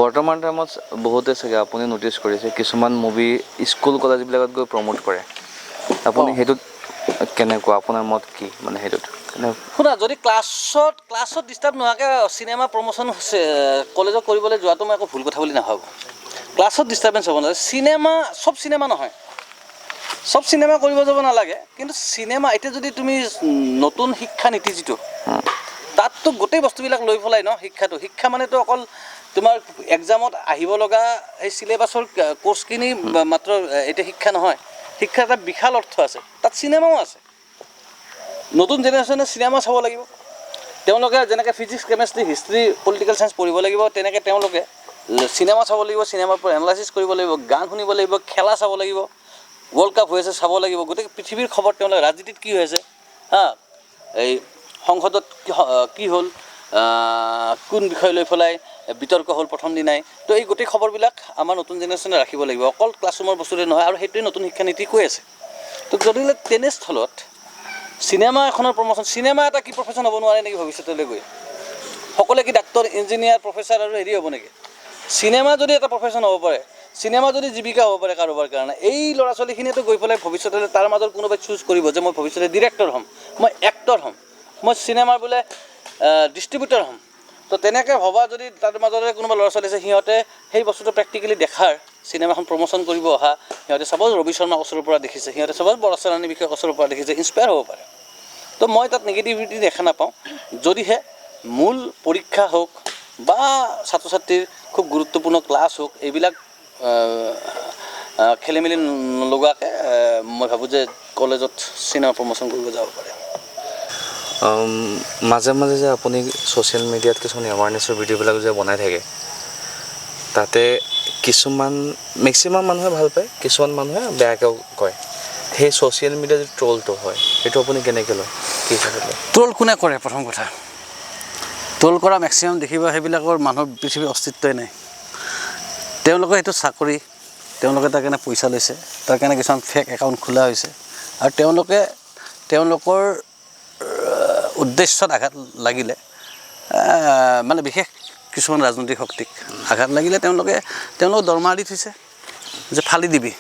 বৰ্তমান টাইমত বহুতে চাগে আপুনি ন'টিছ কৰিছে, কিছুমান মুভি স্কুল কলেজবিলাকত গৈ প্ৰমোট কৰে। আপুনি সেইটোত কেনেকুৱা, আপোনাৰ মত কি মানে সেইটোত? শুনা, যদি ক্লাছত ডিষ্টাৰ্ব নোহোৱাকৈ চিনেমা প্ৰমোশ্যন কলেজত কৰিবলৈ যোৱাটো মই একো ভুল কথা বুলি নাভাবোঁ। ক্লাছত ডিষ্টাৰ্বেঞ্চ হ'ব নালাগে। চিনেমা, চব চিনেমা নহয়, চব চিনেমা কৰিব যাব নালাগে। কিন্তু চিনেমা এতিয়া যদি তুমি নতুন শিক্ষা নীতি যিটো, তাততো গোটেই বস্তুবিলাক লৈ পেলাই ন শিক্ষাটো। শিক্ষা মানেতো অকল তোমাৰ এক্সামত আহিব লগা সেই চিলেবাছৰ কৰ্চখিনি মাত্ৰ এতিয়া শিক্ষা নহয়। শিক্ষাৰ এটা বিশাল অৰ্থ আছে, তাত চিনেমাও আছে। নতুন জেনেৰেশ্যনে চিনেমা চাব লাগিব। তেওঁলোকে যেনেকৈ physics, chemistry, history, political science পঢ়িব লাগিব, তেনেকৈ তেওঁলোকে চিনেমা চাব লাগিব, চিনেমাৰ পৰা এনালাইচিছ কৰিব লাগিব, গান শুনিব লাগিব, খেলা চাব লাগিব, ৱৰ্ল্ড কাপ হৈ আছে চাব লাগিব, গোটেই পৃথিৱীৰ খবৰ তেওঁলোকে, ৰাজনীতিত কি হৈ আছে, হা, এই সংসদত কি হ'ল, কোন বিষয় লৈ পেলাই বিতৰ্ক হ'ল প্ৰথম দিনাই, তো এই গোটেই খবৰবিলাক আমাৰ নতুন জেনেৰেশ্যনে ৰাখিব লাগিব। অকল ক্লাছৰুমৰ বস্তুৰে নহয়। আৰু সেইটোৱে নতুন শিক্ষানীতি কৈ আছে। তো যদি তেনেস্থলত চিনেমা এখনৰ প্ৰমোশ্যন, চিনেমা এটা কি প্ৰফেশ্যন হ'ব নোৱাৰে নেকি ভৱিষ্যতলৈ গৈ? সকলোৱে কি ডাক্তৰ, ইঞ্জিনিয়াৰ, প্ৰফেচাৰ আৰু হেৰি হ'ব নেকি? চিনেমা যদি এটা প্ৰফেশ্যন হ'ব পাৰে, চিনেমা যদি জীৱিকা হ'ব পাৰে কাৰোবাৰ কাৰণে, এই ল'ৰা ছোৱালীখিনিয়েতো গৈ পেলাই ভৱিষ্যতলৈ তাৰ মাজত কোনোবাই চুজ কৰিব যে মই ভৱিষ্যতে ডিৰেক্টৰ হ'ম, মই এক্টৰ হ'ম, মই চিনেমাৰ বোলে ডিষ্ট্ৰিবিউটৰ হ'ম। তো তেনেকৈ ভবা যদি তাৰ মাজতে কোনোবা ল'ৰা ছোৱালী আছে, সিহঁতে সেই বস্তুটো প্ৰেক্টিকেলি দেখাৰ চিনেমাখন প্ৰমোশ্যন কৰিব অহা, সিহঁতে চাপ'জ ৰবি শৰ্মাক ওচৰৰ পৰা দেখিছে, সিহঁতে চাপ'জ বৰষা ৰাণীৰ বিষয়ে ওচৰৰ পৰা দেখিছে, ইনস্পায়াৰ হ'ব পাৰে। তো মই তাত নিগেটিভিটি দেখা নাপাওঁ, যদিহে মূল পৰীক্ষা হওক বা ছাত্ৰ ছাত্ৰীৰ খুব গুৰুত্বপূৰ্ণ ক্লাছ হওক, এইবিলাক খেলি মেলি নলগোৱাকৈ মই ভাবোঁ যে কলেজত চিনেমা প্ৰমোশ্যন কৰিব যাব পাৰে। মাজে মাজে যে আপুনি ছ'চিয়েল মিডিয়াত কিছুমান এৱাৰনেছৰ ভিডিঅ'বিলাক যে বনাই থাকে, তাতে কিছুমান মেক্সিমাম মানুহে ভাল পায়, কিছুমান মানুহে বেয়াকৈও কয়। সেই ছ'চিয়েল মিডিয়াৰ যিটো ট্ৰলটো হয়, সেইটো আপুনি কেনেকৈ লয়, কি হিচাপত লয়? ট্ৰল কোনে কৰে? প্ৰথম কথা, ট্ৰল কৰা মেক্সিমাম দেখিব সেইবিলাকৰ মানুহৰ পৃথিৱীৰ অস্তিত্বই নাই। তেওঁলোকৰ সেইটো চাকৰি, তেওঁলোকে তাৰ কাৰণে পইচা লৈছে, তাৰ কাৰণে কিছুমান ফেক একাউণ্ট খোলা হৈছে আৰু তেওঁলোকে তেওঁলোকৰ উদ্দেশ্যত আঘাত লাগিলে, মানে বিশেষ কিছুমান ৰাজনৈতিক শক্তিক আঘাত লাগিলে তেওঁলোকে তেওঁলোকক দৰমহা দি থৈছে যে ফালি দিবি,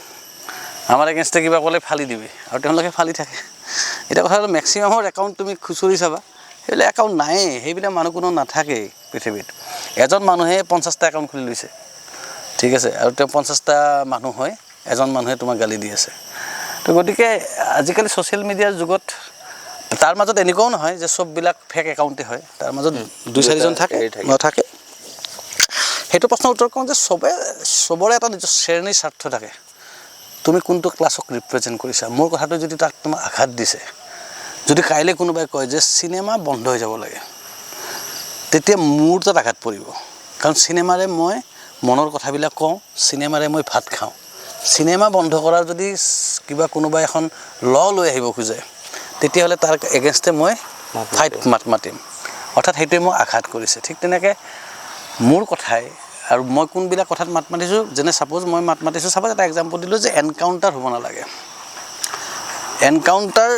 আমাৰ এগেইনষ্টে কিবা ক'লে ফালি দিবি, আৰু তেওঁলোকে ফালি থাকে। এতিয়া কথা হ'ল, মেক্সিমামৰ একাউণ্ট তুমি খুচৰি চাবা, সেইবিলাক একাউণ্ট নায়েই, সেইবিলাক মানুহ কোনো নাথাকেই পৃথিৱীত। এজন মানুহে 50টা একাউণ্ট খুলি লৈছে, ঠিক আছে, আৰু তেওঁ 50টা মানুহ হয়, এজন মানুহে তোমাক গালি দি আছে। তো গতিকে আজিকালি ছ'চিয়েল মিডিয়াৰ যুগত তাৰ মাজত এনেকুৱাও নহয় যে চববিলাক ফেক একাউণ্টে হয়, তাৰ মাজত দুই চাৰিজন থাকে, হেৰি থাকে। নাথাকে। সেইটো প্ৰশ্নৰ উত্তৰ কওঁ যে চবৰে এটা নিজৰ শ্ৰেণীৰ স্বাৰ্থ থাকে। তুমি কোনটো ক্লাছক ৰিপ্ৰেজেণ্ট কৰিছা, মোৰ কথাটো যদি তাক তোমাক আঘাত দিছে, যদি কাইলৈ কোনোবাই কয় যে চিনেমা বন্ধ হৈ যাব লাগে, তেতিয়া মোৰ তাত আঘাত পৰিব। কাৰণ চিনেমাৰে মই মনৰ কথাবিলাক কওঁ, চিনেমাৰে মই ভাত খাওঁ। চিনেমা বন্ধ কৰাৰ যদি কিবা কোনোবাই এখন ল লৈ আহিব খোজে, তেতিয়াহ'লে তাৰ এগেইনষ্টে মই মাত ফাইট মাত মাতিম, অৰ্থাৎ সেইটোৱে মোক আঘাত কৰিছে। ঠিক তেনেকৈ মোৰ কথাই আৰু মই কোনবিলাক কথাত মাত মাতিছোঁ, যেনে ছাপ'জ মই মাত মাতিছোঁ, ছাপ'জ এটা এক্সাম্পল দিলোঁ যে এনকাউণ্টাৰ হ'ব নালাগে, এনকাউণ্টাৰ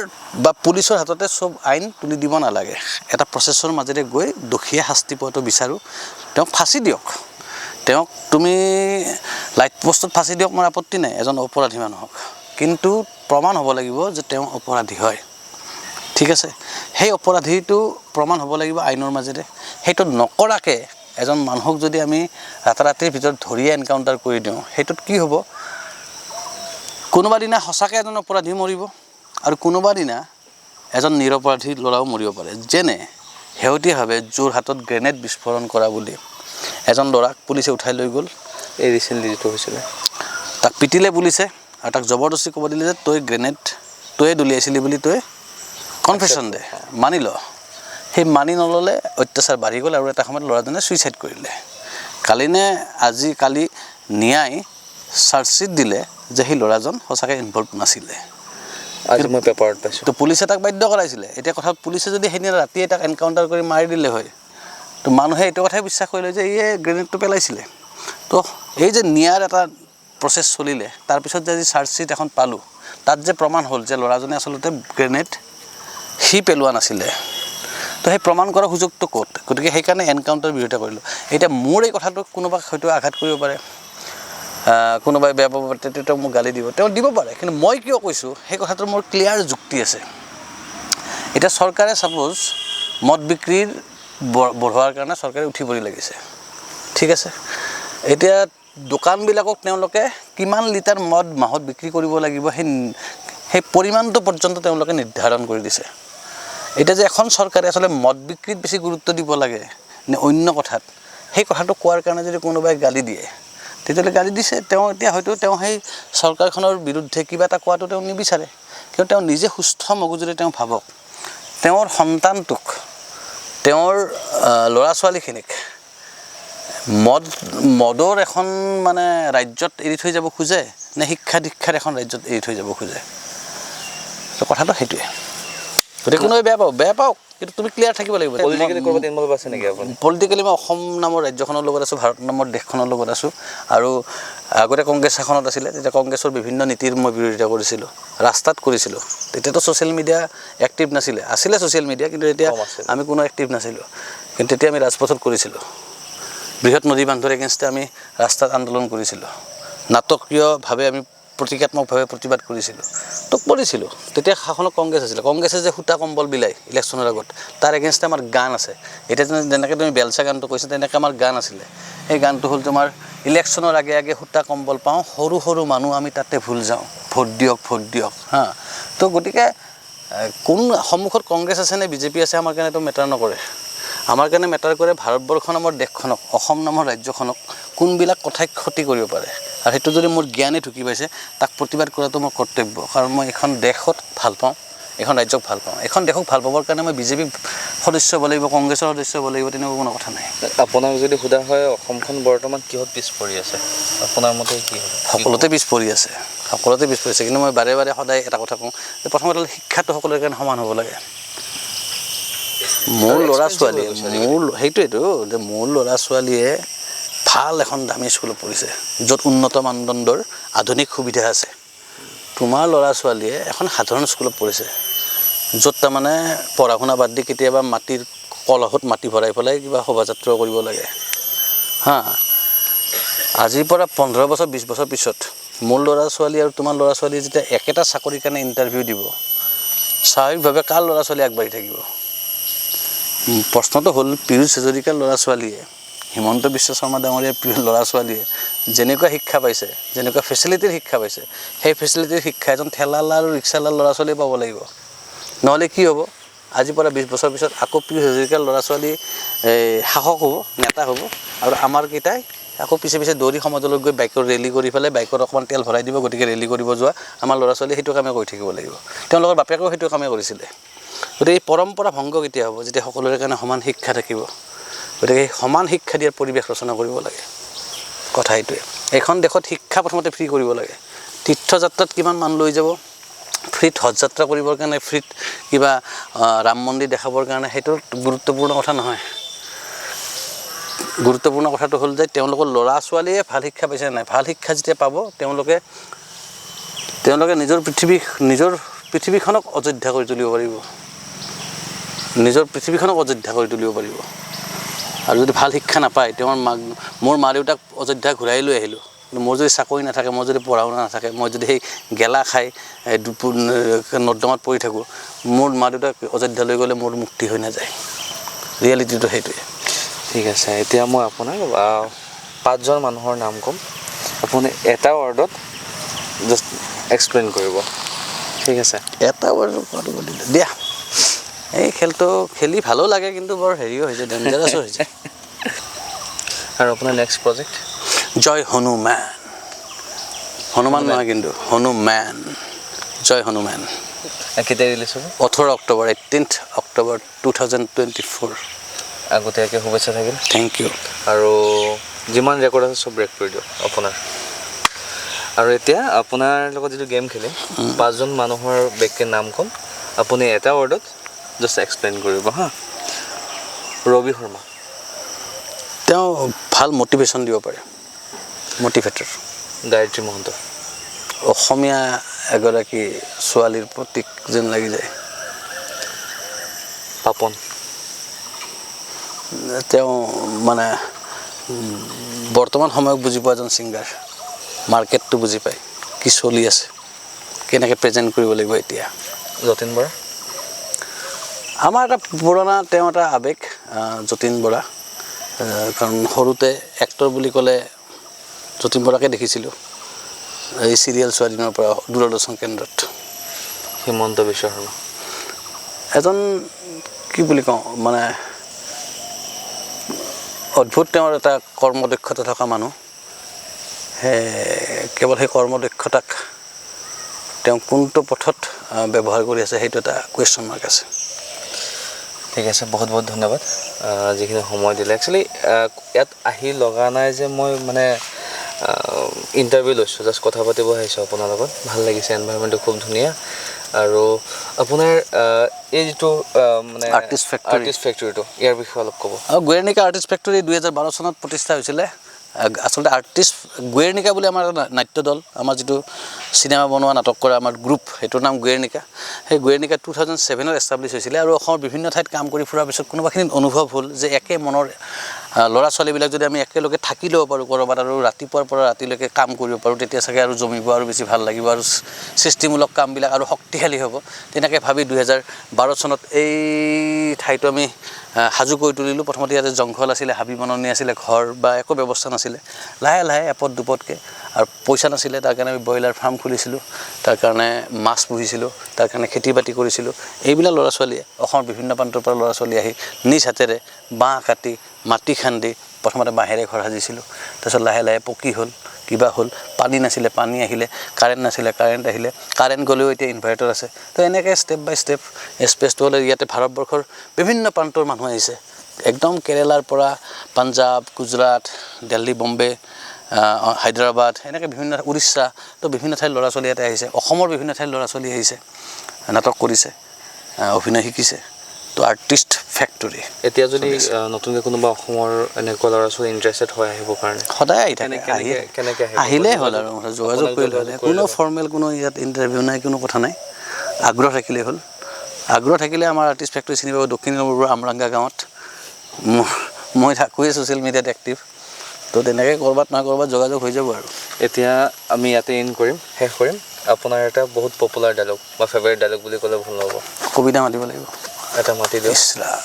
বা পুলিচৰ হাততে চব আইন তুলি দিব নালাগে, এটা প্ৰচেছৰ মাজেৰে গৈ দোষীয়ে শাস্তি পোৱাটো বিচাৰোঁ। তেওঁক ফাঁচি দিয়ক, তেওঁক তুমি লাইট পোষ্টত ফাঁচি দিয়ক, মোৰ আপত্তি নাই এজন অপৰাধী মানুহক, কিন্তু প্ৰমাণ হ'ব লাগিব যে তেওঁ অপৰাধী হয়, ঠিক আছে। সেই অপৰাধীটো প্ৰমাণ হ'ব লাগিব আইনৰ মাজেৰে। সেইটো নকৰাকৈ এজন মানুহক যদি আমি ৰাতাৰাতিৰ ভিতৰত ধৰিয়ে এনকাউণ্টাৰ কৰি দিওঁ, সেইটোত কি হ'ব, কোনোবা দিনা সঁচাকৈ এজন অপৰাধী মৰিব আৰু কোনোবা দিনা এজন নিৰপৰাধী ল'ৰাও মৰিব পাৰে। যেনে শেহতীয়াভাৱে যোৰহাটত গ্ৰেনেড বিস্ফোৰণ কৰা বুলি এজন ল'ৰাক পুলিচে উঠাই লৈ গ'ল। এই ৰিচেণ্টলি যিটো হৈছিলে, তাক পিটিলে পুলিচে আৰু তাক জবৰদস্তি ক'ব দিলে যে তই গ্ৰেনেড তয়ে দলিয়াইছিলি বুলি তই কনফেশ্যন দে, মানি ল। সেই মানি নল'লে অত্যাচাৰ বাঢ়ি গ'ল আৰু এটা সময়ত ল'ৰাজনে ছুইচাইড কৰিলে। কালি নে আজি কালি ন্যায় চাৰ্জশ্বিট দিলে যে সেই ল'ৰাজন সঁচাকৈ ইনভল্ভ নাছিলে। আজি মই পেপাৰত পাইছোঁ। তো পুলিচে তাক বাধ্য কৰাইছিলে। এতিয়া কথা পুলিচে যদি সেইদিনা ৰাতিয়ে তাক এনকাউণ্টাৰ কৰি মাৰি দিলে হয়, তো মানুহে এইটো কথাই বিশ্বাস কৰিলে যে ইয়ে গ্ৰেনেডটো পেলাইছিলে। তো এই যে নিয়াৰ এটা প্ৰচেছ চলিলে, তাৰপিছত যে আজি চাৰ্জশ্বিট এখন পালোঁ, তাত যে প্ৰমাণ হ'ল যে ল'ৰাজনে আচলতে গ্ৰেনেড সি পেলোৱা নাছিলে, তো সেই প্ৰমাণ কৰাৰ সুযোগটো ক'ত? গতিকে সেইকাৰণে এনকাউণ্টাৰ বিৰোধিতা কৰিলোঁ। এতিয়া মোৰ এই কথাটোক কোনোবাক হয়তো আঘাত কৰিব পাৰে, কোনোবাই বেয়া পাব পাৰে, তেতিয়া তেওঁ মোক গালি দিব, তেওঁ দিব পাৰে, কিন্তু মই কিয় কৈছোঁ সেই কথাটোৰ মোৰ ক্লিয়াৰ যুক্তি আছে। এতিয়া চৰকাৰে ছাপ'জ মদ বিক্ৰীৰ বঢ়োৱাৰ কাৰণে চৰকাৰে উঠি পৰি লাগিছে, ঠিক আছে। এতিয়া দোকানবিলাকক তেওঁলোকে কিমান লিটাৰ মদ মাহত বিক্ৰী কৰিব লাগিব সেই পৰিমাণটো পৰ্যন্ত তেওঁলোকে নিৰ্ধাৰণ কৰি দিছে। এতিয়া যে এখন চৰকাৰে আচলতে মদ বিক্ৰীত বেছি গুৰুত্ব দিব লাগে নে অন্য কথাত, সেই কথাটো কোৱাৰ কাৰণে যদি কোনোবাই গালি দিয়ে, তেতিয়াহ'লে গালি দিছে তেওঁ। এতিয়া হয়তো তেওঁ সেই চৰকাৰখনৰ বিৰুদ্ধে কিবা এটা কোৱাটো তেওঁ নিবিচাৰে, কিন্তু তেওঁ নিজে সুস্থ মগজুৰে তেওঁ ভাবক, তেওঁৰ সন্তানটোক, তেওঁৰ ল'ৰা ছোৱালীখিনিক মদৰ এখন মানে ৰাজ্যত এৰি থৈ যাব খোজে নে শিক্ষা দীক্ষাৰ এখন ৰাজ্যত এৰি থৈ যাব খোজে? তো কথাটো সেইটোৱে। গতিকে কোনোবাই বেয়া পাওক, বেয়া পাওক, কিন্তু তুমি ক্লিয়াৰ থাকিব লাগিব। পলিটিকেলি ক'ৰবাত ইনভলভ আছে নেকি আপুনি? পলিটিকেলি মই অসম নামৰ ৰাজ্যখনৰ লগত আছোঁ, ভাৰত নামৰ দেশখনৰ লগত আছোঁ। আৰু আগতে কংগ্ৰেছ শাসনত আছিলে, তেতিয়া কংগ্ৰেছৰ বিভিন্ন নীতিৰ মই বিৰোধিতা কৰিছিলোঁ, ৰাস্তাত কৰিছিলোঁ। তেতিয়াতো ছ'চিয়েল মিডিয়া এক্টিভ নাছিলে, আছিলে ছ'চিয়েল মিডিয়া, কিন্তু তেতিয়া কম আছিলে। আমি কোনো এক্টিভ নাছিলোঁ, কিন্তু তেতিয়া আমি ৰাজপথত কৰিছিলোঁ। বৃহৎ নদী বান্ধৰ এগেইনষ্টে আমি ৰাস্তাত আন্দোলন কৰিছিলোঁ, নাটকীয়ভাৱে আমি প্ৰতীকাত্মকভাৱে প্ৰতিবাদ কৰিছিলোঁ। তো কৰিছিলোঁ। তেতিয়া শাসনত কংগ্ৰেছ আছিলে। কংগ্ৰেছে যে সূতা কম্বল বিলায় ইলেকশ্যনৰ আগত, তাৰ এগেইনষ্টে আমাৰ গান আছে। এতিয়া যেনেকৈ তুমি বেলচা গানটো কৈছা, তেনেকৈ আমাৰ গান আছিলে। সেই গানটো হ'ল তোমাৰ, ইলেকশ্যনৰ আগে আগে সূতা কম্বল পাওঁ, সৰু সৰু মানুহ আমি তাতে ভুল যাওঁ, ভোট দিয়ক, ভোট দিয়ক। হা, তো গতিকে কোন সন্মুখত কংগ্ৰেছ আছে নে বিজেপি আছে, আমাৰ কাৰণে এইটো মেটাৰ নকৰে। আমাৰ কাৰণে মেটাৰ কৰে ভাৰতবৰ্ষ নামৰ দেশখনক, অসম নামৰ ৰাজ্যখনক কোনবিলাক কথাই ক্ষতি কৰিব পাৰে। আৰু সেইটো যদি মোৰ জ্ঞানে ঢুকি পাইছে, তাক প্ৰতিবাদ কৰাটো মোৰ কৰ্তব্য। কাৰণ মই এইখন দেশত ভাল পাওঁ, এইখন ৰাজ্যক ভাল পাওঁ। এইখন দেশক ভাল পাবৰ কাৰণে মই বিজেপি সদস্য হ'ব লাগিব, কংগ্ৰেছৰ সদস্য হ'ব লাগিব, তেনেকুৱা কোনো কথা নাই। আপোনাক যদি সোধা হয়, অসমখন বৰ্তমান কিহত পিছ পৰি আছে, আপোনাৰ মতে কি হ'ব? সকলোতে পিছ পৰি আছে, সকলোতে পিছ পৰিছে। কিন্তু মই বাৰে বাৰে সদায় এটা কথা কওঁ যে প্ৰথমতে হ'ল শিক্ষাটো সকলোৰে কাৰণে সমান হ'ব লাগে। মোৰ ল'ৰা ছোৱালীয়ে, মোৰ সেইটোৱেতো যে মোৰ ল'ৰা ছোৱালীয়ে ভাল এখন দামী স্কুলত পঢ়িছে, য'ত উন্নত মানদণ্ডৰ আধুনিক সুবিধা আছে। তোমাৰ ল'ৰা ছোৱালীয়ে এখন সাধাৰণ স্কুলত পঢ়িছে, য'ত তাৰমানে পঢ়া শুনা বাদ দি কেতিয়াবা মাটিৰ কলহত মাটি ভৰাই পেলাই কিবা শোভাযাত্ৰা কৰিব লাগে। হা, আজিৰ পৰা 15 বছৰ, 20 বছৰ পিছত মোৰ ল'ৰা ছোৱালী আৰু তোমাৰ ল'ৰা ছোৱালীয়ে যেতিয়া একেটা চাকৰিৰ কাৰণে ইণ্টাৰভিউ দিব, স্বাভাৱিকভাৱে কাৰ ল'ৰা ছোৱালী আগবাঢ়ি থাকিব? প্ৰশ্নটো হ'ল, পীয়ুষ হাজৰিকাৰ ল'ৰা ছোৱালীয়ে, হিমন্ত বিশ্ব শৰ্মা ডাঙৰীয়াৰ প্ৰিয় ল'ৰা ছোৱালীয়ে যেনেকুৱা শিক্ষা পাইছে, যেনেকুৱা ফেচিলিটিৰ শিক্ষা পাইছে, সেই ফেচিলিটিৰ শিক্ষা এজন ঠেলাৱালা আৰু ৰিক্সাৱালাৰ ল'ৰা ছোৱালীয়ে পাব লাগিব। নহ'লে কি হ'ব? আজিৰ পৰা 20 বছৰ পিছত আকৌ পীয়ুষ হাজৰিকাৰ ল'ৰা ছোৱালী এই শাসক হ'ব, নেতা হ'ব, আৰু আমাৰ কেইটাই আকৌ পিছে পিছে দৌৰি সমাজলৈ গৈ বাইকৰ ৰেলী কৰি পেলাই বাইকত অকণমান তেল ভৰাই দিব, গতিকে ৰেলী কৰিব যোৱা আমাৰ ল'ৰা ছোৱালীয়ে সেইটো কামে কৰি থাকিব লাগিব। তেওঁলোকৰ বাপেকেও সেইটো কামেই কৰিছিলে। গতিকে এই পৰম্পৰা ভংগ কেতিয়া হ'ব? যেতিয়া সকলোৰে কাৰণে সমান শিক্ষা থাকিব। গতিকে সেই সমান শিক্ষা দিয়াৰ পৰিৱেশ ৰচনা কৰিব লাগে। কথা এইটোৱে, এইখন দেশত শিক্ষা প্ৰথমতে ফ্ৰী কৰিব লাগে। তীৰ্থযাত্ৰাত কিমান মানুহ লৈ যাব ফ্ৰীত, হজ যাত্ৰা কৰিবৰ কাৰণে ফ্ৰীত, কিবা ৰাম মন্দিৰ দেখাবৰ কাৰণে, সেইটো গুৰুত্বপূৰ্ণ কথা নহয়। গুৰুত্বপূৰ্ণ কথাটো হ'ল যে তেওঁলোকৰ ল'ৰা ছোৱালীয়ে ভাল শিক্ষা পাইছে নাই। ভাল শিক্ষা যেতিয়া পাব, তেওঁলোকে তেওঁলোকে নিজৰ পৃথিৱীখনক অযোধ্যা কৰি তুলিব পাৰিব, নিজৰ পৃথিৱীখনক অযোধ্যা কৰি তুলিব পাৰিব। আৰু যদি ভাল শিক্ষা নাপায়, তেওঁৰ মাক, মোৰ মা দেউতাক অযোধ্যা ঘূৰাই লৈ আহিলোঁ, কিন্তু মোৰ যদি চাকৰি নাথাকে, মোৰ যদি পঢ়া শুনা নাথাকে, মই যদি সেই গেলা খাই এই দুপু নৰ্দমাত পৰি থাকোঁ, মোৰ মা দেউতাক অযোধ্যা লৈ গ'লে মোৰ মুক্তি হৈ নাযায়। ৰিয়েলিটিটো সেইটোৱে। ঠিক আছে, এতিয়া মই আপোনাক পাঁচজন মানুহৰ নাম ক'ম, আপুনি এটা ৱৰ্ডত জাষ্ট এক্সপ্লেইন কৰিব, ঠিক আছে? এটা ৱৰ্ড কোৱাটো দিলে দিয়া। এই খেলটো খেলি ভালো লাগে, কিন্তু বৰ হেৰিও হৈছে, ডেঞ্জাৰাছো হৈছে। আৰু আপোনাৰ নেক্সট প্ৰজেক্ট? জয় হনুমান। হনুমান নহয় কিন্তু, হনুমান। জয় হনুমান। কেতিয়া ৰিলিজ হ'ব? 18 অক্টোবৰ, 18 October 2024। আগতীয়াকৈ শুভেচ্ছা থাকিল। Thank you. আৰু যিমান ৰেকৰ্ড আছে চব ব্ৰেক কৰি দিয়ক আপোনাৰ। আৰু এতিয়া আপোনাৰ লগত যিটো গেম খেলিম, পাঁচজন মানুহৰ ব্যক্তিৰ নাম ক'ম, আপুনি এটা ৱৰ্ডত জাষ্ট এক্সপ্লেইন কৰিব। হা, ৰবি শৰ্মা। তেওঁ ভাল মটিভেশ্যন দিব পাৰে, মটিভেটৰ। গায়ত্ৰী মহন্ত। অসমীয়া এগৰাকী ছোৱালীৰ প্ৰতীক যেন লাগি যায়। পাপন। তেওঁ মানে বৰ্তমান সময়ক বুজি পোৱা এজন ছিংগাৰ। মাৰ্কেটটো বুজি পায়, কি চলি আছে, কেনেকৈ প্ৰেজেণ্ট কৰিব লাগিব এতিয়া। যতীন বৰা। আমাৰ এটা পুৰণা তেওঁ এটা আৱেগ, যতীন বৰা, কাৰণ সৰুতে এক্টৰ বুলি ক'লে যতীন বৰাকে দেখিছিলোঁ, এই চিৰিয়েল চোৱা দিনৰ পৰা দূৰদৰ্শন কেন্দ্ৰত। হিমন্ত বিশ্ব শৰ্মা। এজন কি বুলি কওঁ, মানে অদ্ভুত তেওঁৰ এটা কৰ্মদক্ষতা থকা মানুহ। সেই কেৱল সেই কৰ্মদক্ষতাক তেওঁ কোনটো পথত ব্যৱহাৰ কৰি আছে, সেইটো এটা কুৱেশ্যন মাৰ্ক আছে। ঠিক আছে, বহুত বহুত ধন্যবাদ যিখিনি সময় দিলে। একচুৱেলি ইয়াত আহি লগা নাই যে মই মানে ইণ্টাৰভিউ লৈছোঁ, জাষ্ট কথা পাতিব আহিছোঁ আপোনাৰ লগত। ভাল লাগিছে, এনভাইৰমেণ্টটো খুব ধুনীয়া। আৰু আপোনাৰ এই যিটো মানে আৰ্টিষ্ট ফেক্টৰী। আৰ্টিষ্ট ফেক্টৰীটো, ইয়াৰ বিষয়ে অলপ ক'ব। আৰু গুৱেৰ্ণিকা আৰ্টিষ্ট ফেক্টৰী 2012 চনত প্ৰতিষ্ঠা হৈছিলে। আচলতে আৰ্টিষ্ট গুৱেৰ্ণিকা বুলি আমাৰ এটা নাট্য দল, আমাৰ যিটো চিনেমা বনোৱা, নাটক কৰা আমাৰ গ্ৰুপ, সেইটোৰ নাম গুৱেৰ্ণিকা। সেই গুৱেৰ্ণিকা 2007ত এষ্টাব্লিছ হৈছিলে। আৰু অসমৰ বিভিন্ন ঠাইত কাম কৰি ফুৰাৰ পিছত কোনোবাখিনিত অনুভৱ হ'ল যে একে মনৰ ল'ৰা ছোৱালীবিলাক যদি আমি একেলগে থাকি ল'ব পাৰোঁ ক'ৰবাত আৰু ৰাতিপুৱাৰ পৰা ৰাতিলৈকে কাম কৰিব পাৰোঁ, তেতিয়া চাগে আৰু জমিব আৰু বেছি ভাল লাগিব আৰু সৃষ্টিমূলক কামবিলাক আৰু শক্তিশালী হ'ব। তেনেকৈ ভাবি 2012 চনত এই ঠাইটো আমি সাজু কৰি তুলিলোঁ। প্ৰথমতে ইয়াতে জংঘল আছিলে, হাবি বননি আছিলে, ঘৰ বা একো ব্যৱস্থা নাছিলে। লাহে লাহে এপদ দুপদকৈ, আৰু পইচা নাছিলে, তাৰ কাৰণে আমি ব্ৰইলাৰ ফাৰ্ম খুলিছিলোঁ, তাৰ কাৰণে মাছ পুহিছিলোঁ, তাৰ কাৰণে খেতি বাতি কৰিছিলোঁ। এইবিলাক ল'ৰা ছোৱালীয়ে অসমৰ বিভিন্ন প্ৰান্তৰ পৰা ল'ৰা ছোৱালী আহি নিজ হাতেৰে বাঁহ কাটি, মাটি খান্দি, প্ৰথমতে বাঁহেৰে ঘৰ সাজিছিলোঁ, তাৰপিছত লাহে লাহে পকী হ'ল, কিবা হ'ল, পানী নাছিলে পানী আহিলে, কাৰেণ্ট নাছিলে কাৰেণ্ট আহিলে, কাৰেণ্ট গ'লেও এতিয়া ইনভাৰ্টাৰ আছে। তো এনেকৈ ষ্টেপ বাই ষ্টেপ স্পেচটো হ'লে ইয়াতে ভাৰতবৰ্ষৰ বিভিন্ন প্ৰান্তৰ মানুহ আহিছে, একদম কেৰেলাৰ পৰা পাঞ্জাৱ, গুজৰাট, দিল্লী, বম্বে, হায়দৰাবাদ, এনেকৈ বিভিন্ন উৰিষ্যা, তো বিভিন্ন ঠাইৰ ল'ৰা ছোৱালী ইয়াতে আহিছে, অসমৰ বিভিন্ন ঠাইৰ ল'ৰা ছোৱালী আহিছে, নাটক কৰিছে, অভিনয় শিকিছে। তো আৰ্টিষ্ট ফেক্টৰী। এতিয়া যদি নতুনকৈ কোনোবা অসমৰ এনেকুৱা ল'ৰা ছোৱালী ইণ্টাৰেষ্টেড হয় আহিবৰ কাৰণে, সদায় আহি থাকে, কেনেকৈ আহিব? আহিলেই হ'ল আৰু যোগাযোগ আপোনাক কৰিলে হ'ল। যোগাযোগ কোনো কৰিলে হ'ল। ফৰ্মেল কোনো ইয়াত ইণ্টাৰভিউ নাই, কোনো কথা নাই, আগ্ৰহ থাকিলেই হ'ল। আগ্ৰহ থাকিলে আমাৰ আৰ্টিষ্ট ফেক্টৰী চিনি পাব। দক্ষিণ কামৰূপৰ আমৰাঙ্গা গাঁৱত মই থাকোঁৱেই ছ'চিয়েল মিডিয়াত এক্টিভ, তো তেনেকৈ ক'ৰবাত নহয় ক'ৰবাত যোগাযোগ হৈ যাব আৰু। এতিয়া আমি ইয়াতে এণ্ড কৰিম, শেষ কৰিম। আপোনাৰ এটা বহুত পপুলাৰ ডাইলগ বা ফেভাৰিট ডাইলগ বুলি ক'লে ভুল নহ'ব। কবিতা মাতিব লাগিব। এটা মাতি দিয়ক, ইছ ৰাম।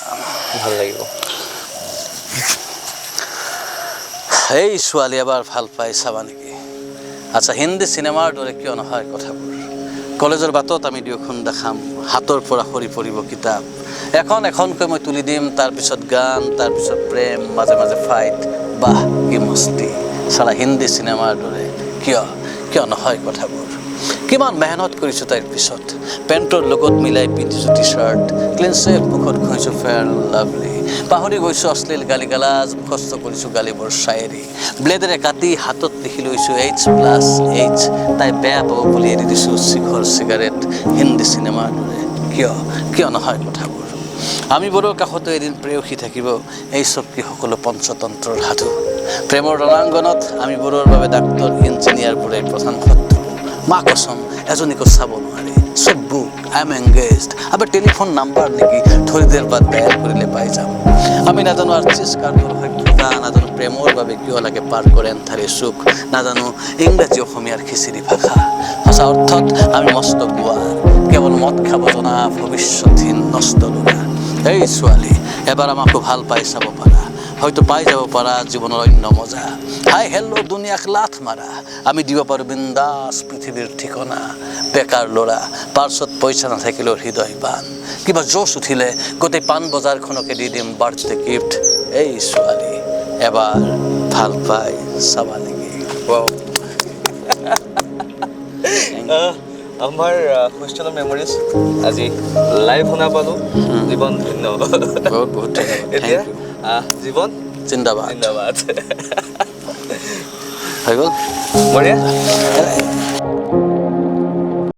ভাল লাগিব। এই ছোৱালী এবাৰ ভাল পাই চাবা নেকি? আচ্ছা, হিন্দী চিনেমাৰ দৰে কিয় নহয় কথাবোৰ? কলেজৰ বাটত আমি দুয়ো খুন্দা খাম, হাতৰ পৰা সৰি পৰিব কিতাপ, এখন এখনকৈ মই তুলি দিম, তাৰপিছত গান, তাৰপিছত প্ৰেম, মাজে মাজে ফাইট, বাহ কি মস্তি, চালা হিন্দী চিনেমাৰ দৰে কিয় কিয় নহয় কথাবোৰ? কিমান মেহনত কৰিছোঁ তাইৰ পিছত, পেণ্টৰ লগত মিলাই পিন্ধিছোঁ টি চাৰ্ট, ক্লিন শ্বেভ, মুখত ঘঁহিছোঁ ফেয়াৰ এণ্ড লাভলি, পাহৰি গৈছোঁ অশ্লীল গালি গালাজ, মুখস্থ কৰিছোঁ গালিবৰ শ্বায়েৰী, ব্লেডেৰে কাটি হাতত লিখি লৈছোঁ H+H, তাই বেয়া পাব বুলি এৰি দিছোঁ শিখৰ চিগাৰেট, হিন্দী চিনেমাৰ দৰে কিয় কিয় নহয় কথাবোৰ? আমিবোৰৰ কাষতো এদিন প্ৰেয়সী থাকিব, এই চব কি সকলো পঞ্চতন্ত্ৰৰ সাধু। প্ৰেমৰ ৰণাংগনত আমিবোৰৰ বাবে ডাক্তৰ ইঞ্জিনিয়াৰবোৰে প্ৰধান শত্ৰু। মা কচম এজনীকো চাব নোৱাৰে, চব বুক, I am engaged, আবাৰ টেলিফোন নাম্বাৰ নেকি, থৰি দেৰ বাদ ডায়েল কৰিলে পাই যাম। আমি নাজানো আৰ্চিছ কাৰ্ডৰ সভ্যতা, নাজানো প্ৰেমৰ বাবে কিয় লাগে পাৰ্কৰ এন্ধাৰে চুক, নাজানো ইংৰাজী অসমীয়াৰ খিচিৰি ভাষা। সঁচা অৰ্থত আমি মস্ত গোৱাৰ, কেৱল মদ খাব জনা ভৱিষ্যতহীন নষ্ট লগা। এই ছোৱালী এবাৰ আমাকো ভাল পাই চাব পাৰা, হয়তো পাই যাব পাৰা জীৱনৰ অন্য মজা। হাই হেল্ল' দুনিয়াক লাথ মাৰা, আমি দিব পাৰোঁ বিন্দাস পৃথিৱীৰ ঠিকনা। বেকাৰ ল'ৰা, পাৰ্চত পইচা নাথাকিলেও হৃদয় বান, কিবা জোচ উঠিলে গোটেই পাণ বজাৰখনকে দি দিম বাৰ্থডে গিফ্ট। এই ছোৱালী এবাৰ ভাল পাই চাবা নেকি? আমাৰ হোষ্টেলৰ মেমৰিজ আজি লাইভ শুনা পালোঁ, জীৱন ধন্য। বহুত বহুত ধন্যবাদ। এতিয়া জীৱন জিন্দাবাদ, জিন্দাবাদ। হৈ গ'ল, বঢ়িয়া।